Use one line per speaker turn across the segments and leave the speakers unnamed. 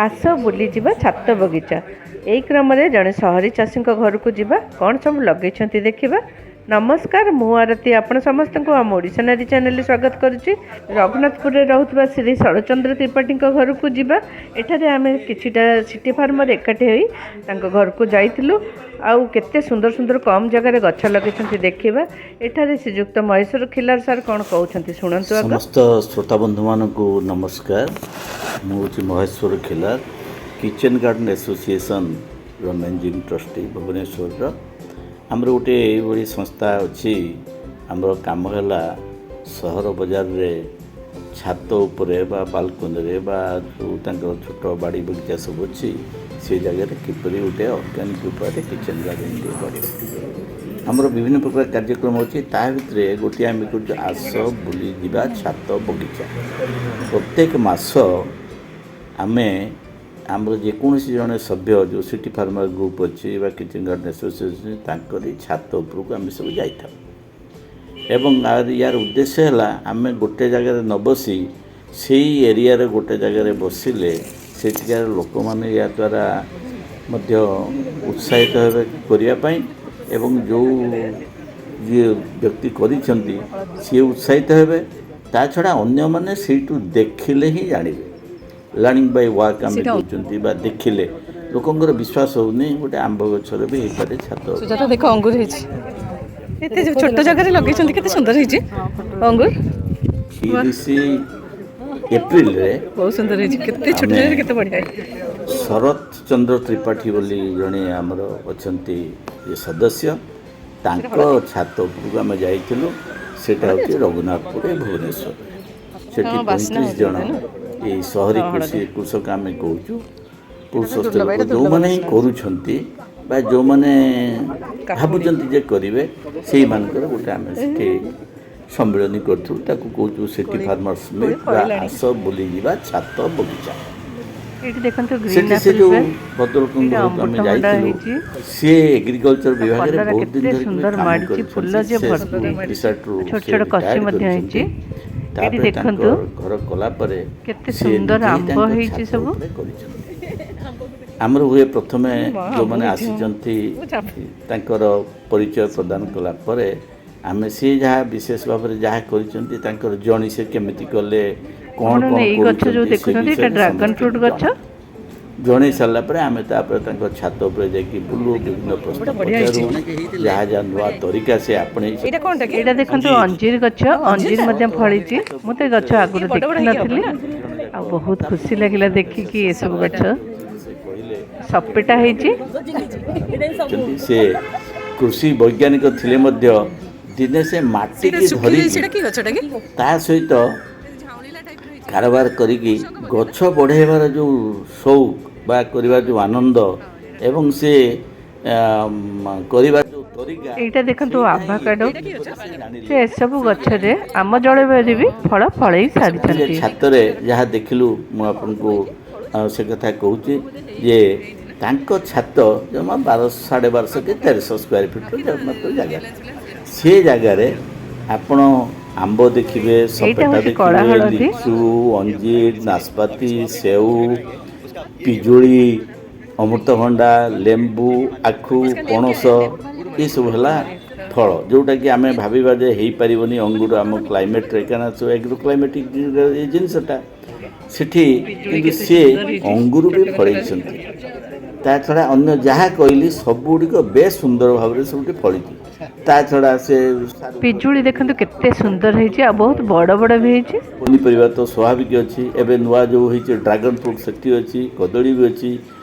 ଆସ ବୁଲିଯିବା ଛାତ ବଗିଚା। ଏଇ କ୍ରମରେ ଜଣେ ସହରୀ ଚାଷୀଙ୍କ ଘରକୁ ଯିବା, କ'ଣ ସବୁ ଲଗେଇଛନ୍ତି ଦେଖିବା। ନମସ୍କାର, ମୁଁ ଆରତୀ, ଆପଣ ସମସ୍ତଙ୍କୁ ଆମ ଓଡ଼ିଶା ନାରୀ ଚ୍ୟାନେଲରେ ସ୍ୱାଗତ କରୁଛି। ରଘୁନାଥପୁରରେ ରହୁଥିବା ଶ୍ରୀ ଶରତଚନ୍ଦ୍ର ତ୍ରିପାଠୀଙ୍କ ଘରକୁ ଯିବା। ଏଠାରେ ଆମେ କିଛିଟା ସିଟି ଫାର୍ମର ଏକାଠି ହୋଇ ତାଙ୍କ ଘରକୁ ଯାଇଥିଲୁ। ଆଉ କେତେ ସୁନ୍ଦର ସୁନ୍ଦର କମ୍ ଜାଗାରେ ଗଛ ଲଗେଇଛନ୍ତି ଦେଖିବା। ଏଠାରେ ଶ୍ରୀଯୁକ୍ତ ମହେଶ୍ୱର ଖିଲାର ସାର୍ କ'ଣ କହୁଛନ୍ତି ଶୁଣନ୍ତୁ ଆଗ।
ସମସ୍ତ ଶ୍ରୋତା ବନ୍ଧୁମାନଙ୍କୁ ନମସ୍କାର। ମୁଁ ହେଉଛି ମହେଶ୍ୱର ଖିଲାର, କିଚେନ୍ ଗାର୍ଡ଼େନ୍ ଆସୋସିଏସନ୍ର ମ୍ୟାନେଜିଂ ଟ୍ରଷ୍ଟି ଭୁବନେଶ୍ୱରର। ଆମର ଗୋଟିଏ ଏଇଭଳି ସଂସ୍ଥା ଅଛି। ଆମର କାମ ହେଲା ସହର ବଜାରରେ ଛାତ ଉପରେ ବା ବାଲକୋନିରେ ବା ଯେଉଁ ତାଙ୍କର ଛୋଟ ବାଡ଼ି ବଗିଚା ସବୁ ଅଛି, ସେ ଜାଗାରେ କିପରି ଗୋଟେ ଅର୍ଗାନିକ୍ ଉପାୟରେ କିଚେନ୍ ଗାର୍ଡ଼େନ୍ ଟିକେ କରିବ। ଆମର ବିଭିନ୍ନ ପ୍ରକାର କାର୍ଯ୍ୟକ୍ରମ ଅଛି। ତା ଭିତରେ ଗୋଟିଏ ଆମେ କରୁଛୁ ଆସ ବୁଲିଯିବା ଛାତ ବଗିଚା। ପ୍ରତ୍ୟେକ ମାସ ଆମେ ଆମର ଯେକୌଣସି ଜଣେ ସଭ୍ୟ, ଯେଉଁ ସିଟି ଫାର୍ମର ଗ୍ରୁପ୍ ଅଛି ବା କିଚେନ୍ ଗାର୍ଡ଼େନ୍ ଆସୋସିଏସନ୍, ତାଙ୍କରି ଛାତ ଉପରକୁ ଆମେ ସବୁ ଯାଇଥାଉ। ଏବଂ ୟାର ଉଦ୍ଦେଶ୍ୟ ହେଲା, ଆମେ ଗୋଟେ ଜାଗାରେ ନ ବସି ସେଇ ଏରିଆରେ ଗୋଟେ ଜାଗାରେ ବସିଲେ ସେଠିକାର ଲୋକମାନେ ୟା ଦ୍ୱାରା ମଧ୍ୟ ଉତ୍ସାହିତ ହେବେ କରିବା ପାଇଁ ଏବଂ ଯେଉଁ ଯିଏ ବ୍ୟକ୍ତି କରିଛନ୍ତି ସିଏ ଉତ୍ସାହିତ ହେବେ। ତା ଛଡ଼ା ଅନ୍ୟମାନେ ସେଇଠୁ ଦେଖିଲେ ହିଁ ଜାଣିବେ। ଲର୍ଣ୍ଣିଂ ବାଇ ୱାର୍କ ଆମେ କହୁଛନ୍ତି ବା ଦେଖିଲେ ଲୋକଙ୍କର ବିଶ୍ୱାସ ହେଉନି, ଗୋଟେ ଆମ୍ବ ଗଛରେ ବି ହେଇପାରେ ଛାତ ଉପରେ।
ସୁଜାତା, ଦେଖ, ଅଙ୍ଗୁର ହେଇଛି। ଏତେ ଯୋଉ ଛୋଟ ଜାଗାରେ ଲଗେଇଛନ୍ତି, କେତେ ସୁନ୍ଦର ହେଇଛି ଅଙ୍ଗୁର।
30 ଏପ୍ରିଲରେ
ବହୁତ ସୁନ୍ଦର ହେଇଛି। କେତେ ଛୋଟ ଜାଗାରେ କେତେ ବଢ଼ିଆ ହେଇଛି।
ଶରତ ଚନ୍ଦ୍ର ତ୍ରିପାଠୀ ବୋଲି ଜଣେ ଆମର ଅଛନ୍ତି ଯେ ସଦସ୍ୟ, ତାଙ୍କ ଛାତ ଉପରକୁ ଆମେ ଯାଇଥିଲୁ। ସେଇଟା ହେଉଛି ରଘୁନାଥପୁର, ଭୁବନେଶ୍ୱର। ସେଠି
ହଁ, ବାସ୍ନା
35
ହଉଛି
ଜଣ
ବୋଧେ ନା?
ଏଇ ସହରୀ
ହଁ,
କୃଷି
ହଳଦୀ।
କୃଷକ ଆମେ କହୁଛୁ, ପୁରୁଷ
ଦୁର୍ଲଭ,
ସ୍ତ୍ରୀ ଲୋକ
ଏଇଟା ଦୁର୍ଲଭ
ଯେଉଁମାନେ ହିଁ
ବାସ୍ନା।
କରୁଛନ୍ତି ବା ଯେଉଁମାନେ
କାକୁଡ଼ି।
ଭାବୁଛନ୍ତି ଯେ କରିବେ, ସେଇମାନଙ୍କର ଗୋଟେ ଆମେ ସେଠି ସମ୍ମିଳନୀ କରିଥିଲୁ। ତାକୁ କହୁଛୁ ସିଟି
କୋଳି-
ଫାର୍ମର୍ସ
କୋଳି
ମିଟ୍ ବା
ଫଳିଲାଣି।
ଆସ ବୁଲିଯିବା ଛାତ ବଗିଚା।
ଏଇଠି ଦେଖନ୍ତୁ ଗ୍ରୀନ୍
ସେଠି ସେ
ଆପଲ୍।
ଯେଉଁ ଭଦ୍ରଲୋକଙ୍କ
ଏଇଟା
ଘରକୁ ଆମେ
ଅମୃତଭଣ୍ଡା
ଯାଇଥିଲୁ,
ହେଇଛି।
ସିଏ ଏଗ୍ରିକଲଚର ବିଭାଗରେ
କଲରା
ବହୁତ ଦିନ
କେତେ
ଧରିକି
ସୁନ୍ଦର
କାମ
ମାଡ଼ିଛି, ଫୁଲ
କରିଛନ୍ତି।
ଯେ
ସେ
ଭର୍ତ୍ତି।
ରିସର୍ଚ୍ଚରୁ
ଛୋଟ
ସେ
ଛୋଟ କଷି
ରିଟାୟାର୍ଡ
ମଧ୍ୟ
କରିଛନ୍ତି।
ହେଇଛି। ଏଇଠି
ତାପରେ ତାଙ୍କ
ଦେଖନ୍ତୁ
ଘର କଲା ପରେ
କେତେ
ସିଏ
ସୁନ୍ଦର
ନିଜେ ହିଁ
ଆମ୍ବ
ତାଙ୍କ
ହେଇଛି
ଛାତ
ସବୁ।
ଉପରେ କରିଛନ୍ତି। ଆମର ହୁଏ ପ୍ରଥମେ
ମା, ଆମ୍ବ
ଯେଉଁମାନେ
ହେଇଛି, ହଁ।
ଆସିଛନ୍ତି
ମୁଁ ଚାପି
ତାଙ୍କର ପରିଚୟ ପ୍ରଦାନ କଲା ପରେ ଆମେ ସିଏ ଯାହା ବିଶେଷ ଭାବରେ ଯାହା କରିଛନ୍ତି, ତାଙ୍କର ଜଣି ସେ କେମିତି କଲେ, କ'ଣ
ଆପଣ
କ'ଣ
ଏଇ ଗଛ ଯୋଉ
କରୁଛନ୍ତି, ସେ
ଦେଖୁଛନ୍ତି, ଏଇଟା
ବିଷୟରେ
ଡ୍ରାଗନ ଫ୍ରୁଟ୍
ସମସ୍ତଙ୍କୁ
ଗଛ।
ଜଣେଇ ସାରିଲା ପରେ ଆମେ ତାପରେ ତାଙ୍କ ଛାତ ଉପରେ ଯାଇକି ବୁଲୁ, ବିଭିନ୍ନ ପ୍ରଶ୍ନ
ବଢ଼ିଆ
ପଚାରୁ,
ହେଇଛି।
ଯାହା ଯାହା ନୂଆ ତରିକା ସେ ଆପଣେଇ
ଏଇଟା କ'ଣଟା କି?
ଏଇଟା ଦେଖନ୍ତୁ ଅଞ୍ଜିର ଗଛ। ଅଞ୍ଜିର ମଧ୍ୟ ଫଳିଛି। ମୁଁ ତ ଏ ଗଛ ଆଗରୁ
ବଡ଼ ବଡ଼ ହେଇକି ହବ
ଦେଖିନଥିଲି
ନା?
ଆଉ ବହୁତ ଖୁସି ଲାଗିଲା ଦେଖିକି ଏସବୁ ଗଛ।
ସେ କହିଲେ
ସପେଟା ହେଇଛି।
ଛନ୍ତି। ସେ କୃଷି ବୈଜ୍ଞାନିକ ଥିଲେ ମଧ୍ୟ ଦିନେ ସେ
ସେଇଟା
ମାଟିକି
ଶୁଖି
ଧରିକି
ସେଇଟା କି ଗଛଟା କି?
ତା ସହିତ କାରବାର କରିକି ଗଛ ବଢ଼େଇବାର ଯେଉଁ ସଉକ ବା କରିବାର ଯେଉଁ ଆନନ୍ଦ ଏବଂ ସେ କରିବାର ଯେଉଁ ତରିକା,
ଏଇଟା ଦେଖନ୍ତୁ
ସେଇଟା ହିଁ
ଆଭାକାଡୋ।
ସେ ଜାଣିଲେ।
ସେ ଏସବୁ ଗଛରେ ଆମ ଜଳବାୟୁରେ ବି ଫଳ ଫଳେଇ
ସେ
ସାରିଛନ୍ତି।
ଛାତରେ ଯାହା ଦେଖିଲୁ, ମୁଁ ଆପଣଙ୍କୁ ସେ କଥା କହୁଛି ଯେ ତାଙ୍କ ଛାତ ଜମା 1200, 1250 କି 1300 ସ୍କୋୟାର ଫିଟ୍ର ମାତ୍ର ଜାଗା। ସେ ଜାଗାରେ ଆପଣ ଆମ୍ବ ଦେଖିବେ,
ଏଇଟା
ସପେଟା
ହେଉଛି କଳା
ଦେଖିବେ,
ହଳଦୀ।
ଲିଚୁ, ଅଞ୍ଜିର, ନାସପାତି, ସେଉ, ପିଜୁଳି, ଅମୃତଭଣ୍ଡା, ଲେମ୍ବୁ, ଆଖୁ, ପଣସ, ଏସବୁ ହେଲା ଫଳ, ଯେଉଁଟାକି ଆମେ ଭାବିବା ଯେ ହେଇପାରିବନି ଅଙ୍ଗୁର ଆମ କ୍ଲାଇମେଟ୍ରେ, କାରଣ ସବୁ ଏଗ୍ରୋ କ୍ଲାଇମେଟିକ୍ ଏ ଜିନିଷଟା ସେଠି। କିନ୍ତୁ ସିଏ ଅଙ୍ଗୁର ବି ଫଳେଇଛନ୍ତି। ତା ଛଡ଼ା ଅନ୍ୟ ଯାହା କହିଲି, ସବୁଗୁଡ଼ିକ ବେଶ ସୁନ୍ଦର ଭାବରେ ସବୁଠି ଫଳିଛି। ତା ଛଡ଼ା ସେ ସାରୁ
ପିଜୁଳି ଦେଖନ୍ତୁ କେତେ ସୁନ୍ଦର ହେଇଛି ଆଉ ବହୁତ ବଡ଼ ବଡ଼ ବି ହେଇଛି।
ପନିପରିବା ତ ସ୍ୱାଭାବିକ ଅଛି। ଏବେ ନୂଆ ଯେଉଁ ହେଇଛି ଡ୍ରାଗନ୍ ଫ୍ରୁଟ୍, ସେଠି ଅଛି, କଦଳୀ ବି ଅଛି,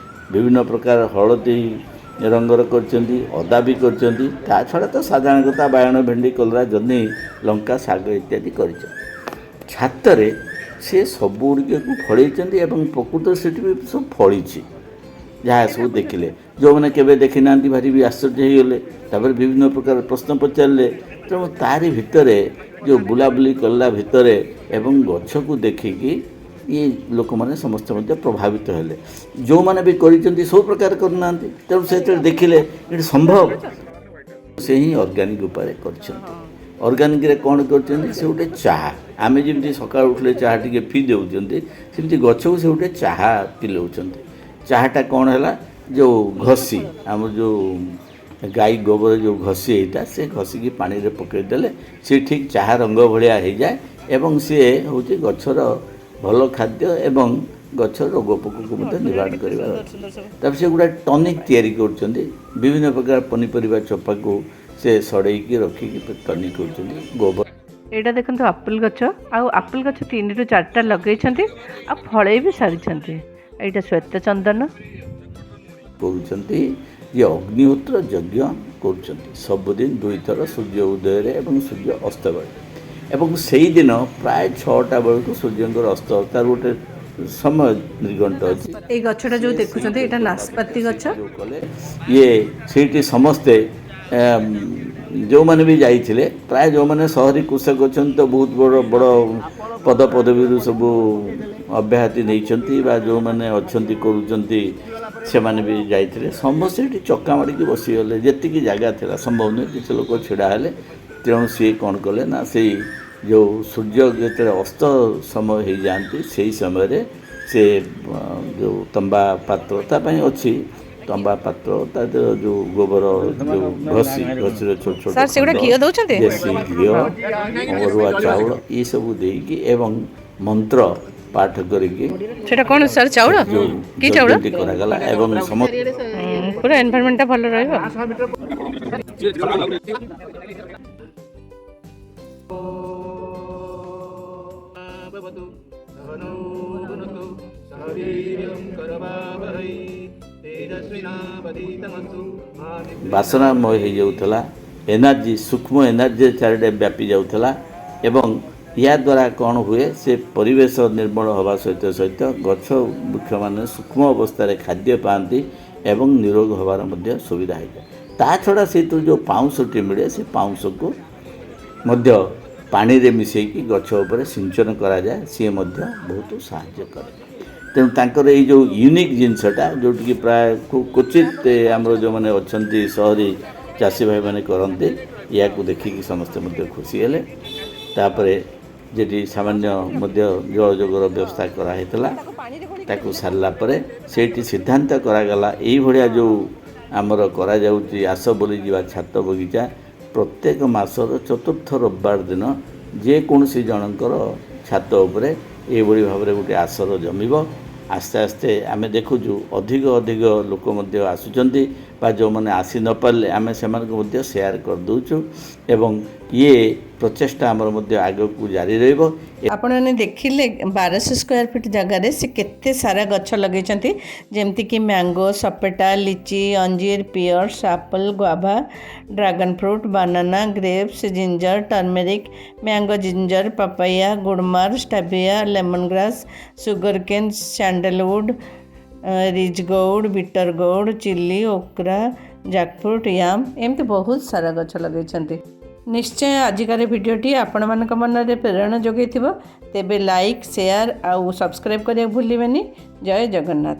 ବିଭିନ୍ନ ପ୍ରକାର ହଳଦୀ ରଙ୍ଗର କରିଛନ୍ତି, ଅଦା ବି କରିଛନ୍ତି। ତା ଛଡ଼ା ତ ସାଧାରଣ କଥା ବାଇଗଣ, ଭେଣ୍ଡି, କଲରା, ଜହ୍ନି, ଲଙ୍କା, ଶାଗ ଇତ୍ୟାଦି କରିଛନ୍ତି। ଛାତରେ ସେ ସବୁଗୁଡ଼ିକକୁ ଫଳେଇଛନ୍ତି ଏବଂ ପ୍ରକୃତରେ ସେଠି ବି ସବୁ ଫଳିଛି। ଯାହା ସବୁ ଦେଖିଲେ, ଯେଉଁମାନେ କେବେ ଦେଖିନାହାନ୍ତି, ଭାରି ବି ଆଶ୍ଚର୍ଯ୍ୟ ହେଇଗଲେ। ତାପରେ ବିଭିନ୍ନ ପ୍ରକାର ପ୍ରଶ୍ନ ପଚାରିଲେ। ତେଣୁ ତାରି ଭିତରେ ଯେଉଁ ବୁଲାବୁଲି କଲା ଭିତରେ ଏବଂ ଗଛକୁ ଦେଖିକି ଇଏ ଲୋକମାନେ ସମସ୍ତେ ମଧ୍ୟ ପ୍ରଭାବିତ ହେଲେ। ଯେଉଁମାନେ ବି କରିଛନ୍ତି, ସବୁ ପ୍ରକାର କରୁନାହାନ୍ତି। ତେଣୁ ସେ ଯେତେବେଳେ ଦେଖିଲେ ଏଠି ସମ୍ଭବ, ସେ ହିଁ ଅର୍ଗାନିକ୍ ଉପାୟରେ କରିଛନ୍ତି। ଅର୍ଗାନିକ୍ରେ କ'ଣ କରୁଛନ୍ତି, ସେ ଗୋଟେ ଚାହା, ଆମେ ଯେମିତି ସକାଳୁ ଉଠିଲେ ଚାହା ଟିକେ ପିଇ ଦେଉଛନ୍ତି, ସେମିତି ଗଛକୁ ସେ ଗୋଟେ ଚାହା ପିଲାଉଛନ୍ତି। ଚାହାଟା କ'ଣ ହେଲା, ଯେଉଁ ଘଷି, ଆମର ଯେଉଁ ଗାଈ ଗୋବର ଯେଉଁ ଘଷି ଏଇଟା, ସେ ଘଷିକି ପାଣିରେ ପକାଇଦେଲେ ସେ ଠିକ୍ ଚାହା ରଙ୍ଗ ଭଳିଆ ହେଇଯାଏ ଏବଂ ସିଏ ହେଉଛି ଗଛର ଭଲ ଖାଦ୍ୟ ଏବଂ ଗଛର ରୋଗ ପୋକକୁ ମଧ୍ୟ ନିବାରଣ କରିବାର ଅଛି। ତାପରେ ସେ ଗୁଡ଼ାଏ ଟନିକ୍ ତିଆରି କରୁଛନ୍ତି। ବିଭିନ୍ନ ପ୍ରକାର ପନିପରିବା ଚୋପାକୁ ସେ ସଡ଼େଇକି ରଖିକି ଟନିକ୍ କରୁଛନ୍ତି, ଗୋବର।
ଏଇଟା ଦେଖନ୍ତୁ ଆପଲ୍ ଗଛ। ଆଉ ଆପଲ୍ ଗଛ ତିନିରୁ ଚାରିଟା ଲଗେଇଛନ୍ତି ଆଉ ଫଳେଇ ବି ସାରିଛନ୍ତି। ଏଇଟା ଶ୍ୱେତ ଚନ୍ଦନ।
କରୁଛନ୍ତି ଯେ ଅଗ୍ନିହୋତ୍ର ଯଜ୍ଞ କରୁଛନ୍ତି ସବୁଦିନ ଦୁଇଥର, ସୂର୍ଯ୍ୟ ଉଦୟରେ ଏବଂ ସୂର୍ଯ୍ୟ ଅସ୍ତ ବେଳେ। ଏବଂ ସେଇଦିନ ପ୍ରାୟ 6ଟା ବେଳକୁ ସୂର୍ଯ୍ୟଙ୍କର ଅସ୍ତ, ତାର ଗୋଟେ ସମୟ ନିର୍ଘଣ୍ଟ ଅଛି।
ଏଇ ଗଛଟା ଯୋଉ ଦେଖୁଛନ୍ତି, ଏଇଟା ନାସପାତି ଗଛ।
ଯୋଉ କଲେ ଇଏ, ସେଇଠି ସମସ୍ତେ ଯେଉଁମାନେ ବି ଯାଇଥିଲେ, ପ୍ରାୟ ଯେଉଁମାନେ ସହରୀ କୃଷକ ଅଛନ୍ତି ତ ବହୁତ ବଡ଼ ବଡ଼ ପଦ ପଦବୀରୁ ସବୁ ଅବ୍ୟାହତି ନେଇଛନ୍ତି ବା ଯେଉଁମାନେ ଅଛନ୍ତି କରୁଛନ୍ତି, ସେମାନେ ବି ଯାଇଥିଲେ। ସମସ୍ତେ ଏଠି ଚକା ମାଡ଼ିକି ବସିଗଲେ। ଯେତିକି ଜାଗା ଥିଲା ସମ୍ଭବ ନୁହେଁ, କିଛି ଲୋକ ଛିଡ଼ା ହେଲେ। ତେଣୁ ସିଏ କ'ଣ କଲେ ନା, ସେଇ ଯେଉଁ ସୂର୍ଯ୍ୟ ଯେତେବେଳେ ଅସ୍ତ ସମୟ ହେଇଯାଆନ୍ତି, ସେଇ ସମୟରେ ସେ ଯେଉଁ ତମ୍ବା ପାତ୍ର ତା ପାଇଁ ଅଛି, ତମ୍ବା ପାତ୍ର, ତା ଦେହରେ ଯେଉଁ ଗୋବର, ଯେଉଁ ଘଷି, ଘଷିର ଛୋଟ ଛୋଟ
ସାର୍, ସେଗୁଡ଼ା
ଖଣ୍ଡ,
ଘିଅ ଦଉଛନ୍ତି?
ଦେଶୀ ଘିଅ, ଅରୁଆ ଚାଉଳ ଏସବୁ ଦେଇକି ଏବଂ ମନ୍ତ୍ର ପାଠ କରିକି
ସେଟା କ'ଣ ସାର୍, ଚାଉଳ?
ଯେଉଁ
କି ଚାଉଳ?
ଯଜ୍ଞଟି କରାଗଲା ଏବଂ ସମସ୍ତ
ପୁରା ଏନଭାରମେଣ୍ଟଟା ଭଲ ରହିବ।
भवतु सहनौ भुनक्तु सह वीर्यं करवावहै तेजस्विनावधीतमस्तु मा
ବାସନାମୟ ହେଇଯାଉଥିଲା। ଏନର୍ଜି, ସୂକ୍ଷ୍ମ ଏନର୍ଜି ଚାରିଆଡ଼େ ବ୍ୟାପି ଯାଉଥିଲା। ଏବଂ ଏହାଦ୍ୱାରା କ'ଣ ହୁଏ, ସେ ପରିବେଶ ନିର୍ମଳ ହେବା ସହିତ ସହିତ ଗଛ ବୃକ୍ଷମାନେ ସୂକ୍ଷ୍ମ ଅବସ୍ଥାରେ ଖାଦ୍ୟ ପାଆନ୍ତି ଏବଂ ନିରୋଗ ହେବାର ମଧ୍ୟ ସୁବିଧା ହେଇଯାଏ। ତା ଛଡ଼ା ସେଇଥିରୁ ଯେଉଁ ପାଉଁଶଟି ମିଳେ, ସେ ପାଉଁଶକୁ ମଧ୍ୟ ପାଣିରେ ମିଶାଇକି ଗଛ ଉପରେ ସିଞ୍ଚନ କରାଯାଏ। ସିଏ ମଧ୍ୟ ବହୁତ ସାହାଯ୍ୟ କରେ। ତେଣୁ ତାଙ୍କର ଏଇ ଯେଉଁ ୟୁନିକ୍ ଜିନିଷଟା, ଯେଉଁଠିକି ପ୍ରାୟ ଖୁବ୍ କ୍ୱଚିତ୍ ଆମର ଯେଉଁମାନେ ଅଛନ୍ତି ସହରୀ ଚାଷୀ ଭାଇମାନେ କରନ୍ତି, ୟାକୁ ଦେଖିକି ସମସ୍ତେ ମଧ୍ୟ ଖୁସି ହେଲେ। ତାପରେ ଯେଠି ସାମାନ୍ୟ ମଧ୍ୟ ଜଳଯୋଗର ବ୍ୟବସ୍ଥା କରାହେଇଥିଲା, ତାକୁ ସାରିଲା ପରେ ସେଇଠି ସିଦ୍ଧାନ୍ତ କରାଗଲା, ଏଇଭଳିଆ ଯେଉଁ ଆମର କରାଯାଉଛି ଆସ ବୁଲିଯିବା ଛାତ ବଗିଚା, ପ୍ରତ୍ୟେକ ମାସର ଚତୁର୍ଥ ରବିବାର ଦିନ ଯେକୌଣସି ଜଣଙ୍କର ଛାତ ଉପରେ ଏଇଭଳି ଭାବରେ ଗୋଟେ ଆସର ଜମିବ। ଆସ୍ତେ ଆସ୍ତେ ଆମେ ଦେଖୁଛୁ ଅଧିକ ଅଧିକ ଲୋକ ମଧ୍ୟ ଆସୁଛନ୍ତି ବା ଯେଉଁମାନେ ଆସି ନପାରିଲେ ଆମେ ସେମାନଙ୍କୁ ମଧ୍ୟ ସେୟାର କରିଦେଉଛୁ ଏବଂ ଇଏ ପ୍ରଚେଷ୍ଟା ଆମର ମଧ୍ୟ ଆଗକୁ ଜାରି ରହିବ।
ଆପଣମାନେ ଦେଖିଲେ 1200 ସ୍କୋୟାର ଫିଟ୍ ଜାଗାରେ ସେ କେତେ ସାରା ଗଛ ଲଗେଇଛନ୍ତି, ଯେମିତିକି ମ୍ୟାଙ୍ଗୋ, ସପେଟା, ଲିଚି, ଅଞ୍ଜିର, pears, apple, guava, dragon fruit, banana, grapes, ginger, turmeric, mango ginger, papaya, gurmar, stevia, lemon grass, sugar cane, sandalwood, ridge gourd, bitter gourd, chilli, okra, jackfruit, yam, ଏମିତି ବହୁତ ସାରା ଗଛ ଲଗେଇଛନ୍ତି। ନିଶ୍ଚୟ ଆଜିକାର ଭିଡ଼ିଓଟି ଆପଣମାନଙ୍କ ମନରେ ପ୍ରେରଣା ଯୋଗାଇଥିବ। ତେବେ ଲାଇକ୍, ସେୟାର ଆଉ ସବସ୍କ୍ରାଇବ୍ କରିବାକୁ ଭୁଲିବେନି। ଜୟ ଜଗନ୍ନାଥ।